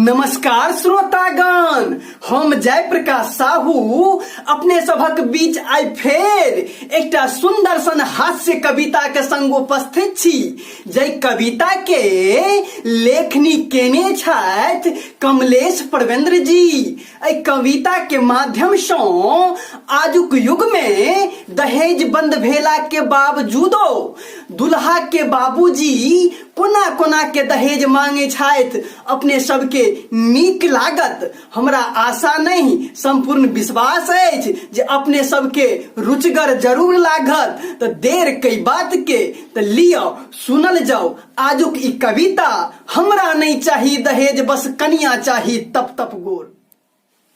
नमस्कार श्रोतागण, हम जयप्रकाश साहू अपने सभक बीच आइ फेर एकटा सुंदर सन हास्य कविता के संग उपस्थित छी, जाहि कविता के लेखनी केने छथि कमलेश परवेंद्र जी। एहि कविता के माध्यम सँ आजुक युग में दहेज बंद भेला के बावजूदो दुल्हा के बाबूजी कोना कोना के दहेज मांगे छथि, अपने सबके नीक लागत। हमरा आशा नहीं, संपूर्ण विश्वास अछि जे अपने सबके रुचिगर जरूर लागत। तो देर कई बात के, तो लियो सुनल जाओ आजुक ई कविता, हमरा नहीं चाही दहेज बस कनिया चाही तप तप गोर।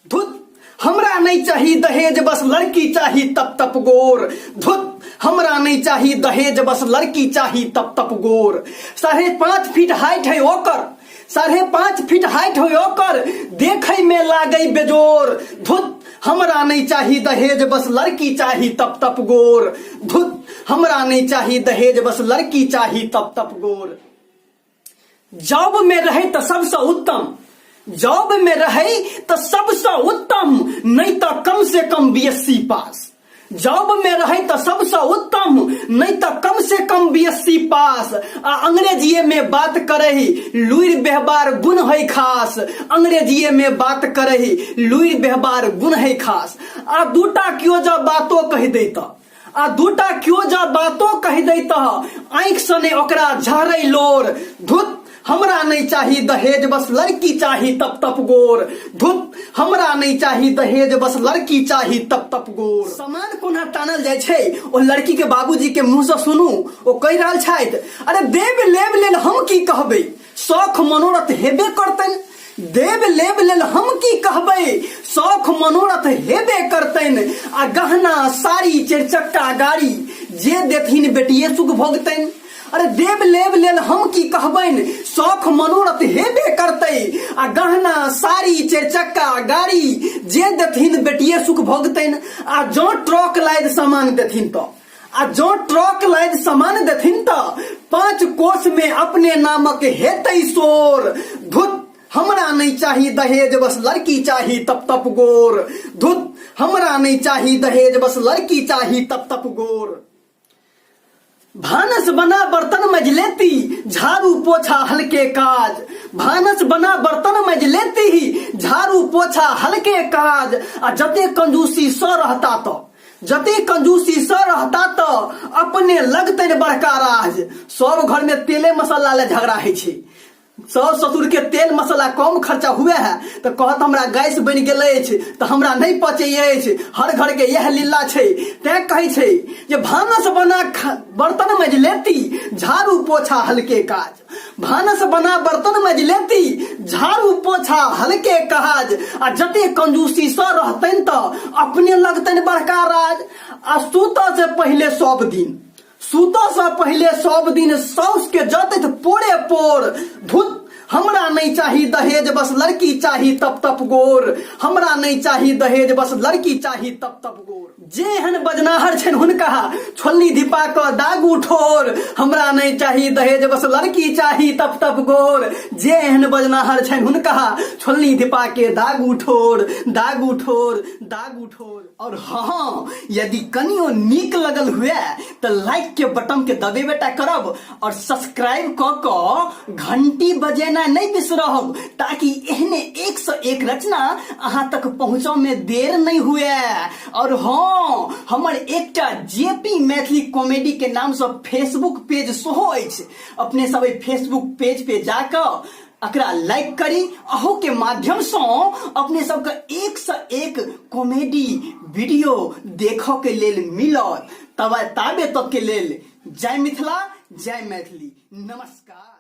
धुत, हमरा नहीं चाही दहेज बस लड़की चाही तप तप गोर। धुत, हमरा नहीं चाही दहेज बस लड़की चाही तप तप गोर। 5.5 फीट हाइट है ओकर, 5.5 फीट हाइट है ओकर, देखे में लागै बेजोर। धुत, हमरा नहीं चाही दहेज बस लड़की चाही तप तप गोर। धुत, हमरा नहीं चाही दहेज बस लड़की चाही तप तप गोर। जॉब में रहे तो सबसे उत्तम, जॉब में रहे तो सबसे उत्तम, नहीं तो कम से कम बीएससी पास। जॉब में रहे तो सबसे उत्तम, नहीं तो कम से कम बीएससी पास। आ अंग्रेजीए में बात करही, लुरि व्यवहार गुण है खास। अंग्रेजीए में बात करही, लुरि व्यवहार गुण है खास। आ दूटा क्यों जब बातो कहि दैत, आ दूटा क्यों जब बातो कहि दैत, आँखि से नहि ओकरा झहरै लोर। धुत, हमरा नहीं चाही दहेज बस लड़की चाही तप तप गोर। धुत, हमरा नहीं चाही दहेज बस लड़की चाही तप तप गोर। सामान कोना टानल जाइ छै ओ लड़की के बाबूजी के मुंह से सुनू। ओ कहि रहल छथि, अरे देव लेब लेल हम की कहबै, शौख मनोरथ हेबे करतनि। देव लेब लेल हम की कहबै, शौख मनोरथ हेबे करतनि। आ गहना साड़ी चारि चक्का गाड़ी जे देथिन बेटिए सुख भोगतनि। अरे देव लेब लेल हम की कहबनि, शौख मनोरथ हेबे करतै। आ गहना साड़ी चारि चक्का गाड़ी जे देथिन बेटिए सुख भोगतनि। आ जँ ट्रक लादि सामान देथिन तऽ, आ जँ ट्रक लादि सामान देथिन तऽ 5 कोस में अपने नामक हेतै शोर। धुत, हमरा नहीं चाही दहेज बस लड़की चाही तप तप गोर। धुत, हमरा नहीं चाही दहेज बस लड़की चाही तप तप गोर। भानस बना बर्तन मज लेती, झाड़ू पोछा हल्के काज। भानस बना बर्तन मज लेती, झाड़ू पोछा हल्के काज। आ जते कंजूसी स रहता तो, जते कंजूसी स रहता तो अपने लगतनि बड़का राज। सब घर में तेले मसाला ले झगड़ा होइ छै। सास ससुर के तेल मसाला कम खर्चा हुए है तो कहत हमरा गैस बनि गेल अछि तो हमरा नहीं पचै अछि। हर घर के यह लीला छै। तैं कहै छै जे भानस बना बर्तन मज लेती, झाड़ू पोछा हल्के काज। भानस बना बर्तन मज लेती, झाड़ू पोछा हल्के काज। आ जते कंजूसी स रहतनि तो अपने लगतनि बड़का राज। आ सुतऽ से पहिले सब दिन, सुतऽ से पहिले सब दिन साउस के जतैत पोरे पोर। धुत, हमरा नहीं चाही दहेज बस लड़की चाही तप तप गोर। हमरा नहीं चाही दहेज बस लड़की चाही तप तप गोर। जेहन बजनाहर छनि हुनका छोलनी धिपा कऽ दागू ठोर। हमरा नहीं चाही दहेज बस लड़की चाही तप तप गोर। जेहन बजनाहर छनि हुनका छोलनी धिपा के दागू ठोर, दागू ठोर, दागू ठोर। और हाँ, यदि कनियो नीक लगल हुए तो लाइक के बटन के दबेबे टा करब और सब्सक्राइब क क घंटी बजेना नहीं बिसरब, ताकि एहने एक से एक रचना अहाँ तक पहुँचऽ में देर नहीं हुए। और हाँ, हमर एकटा जेपी मैथिली कॉमेडी के नाम से फेसबुक पेज सेहो अछि। अपने सब एहि फेसबुक पेज पे जाकऽ एकरा लाइक करी। अहू के माध्यम से अपने सबके एक से एक कॉमेडी वीडियो देखऽ के लेल मिलत। तब ताबे तक के लेल जय मिथिला, जय मैथिली, नमस्कार।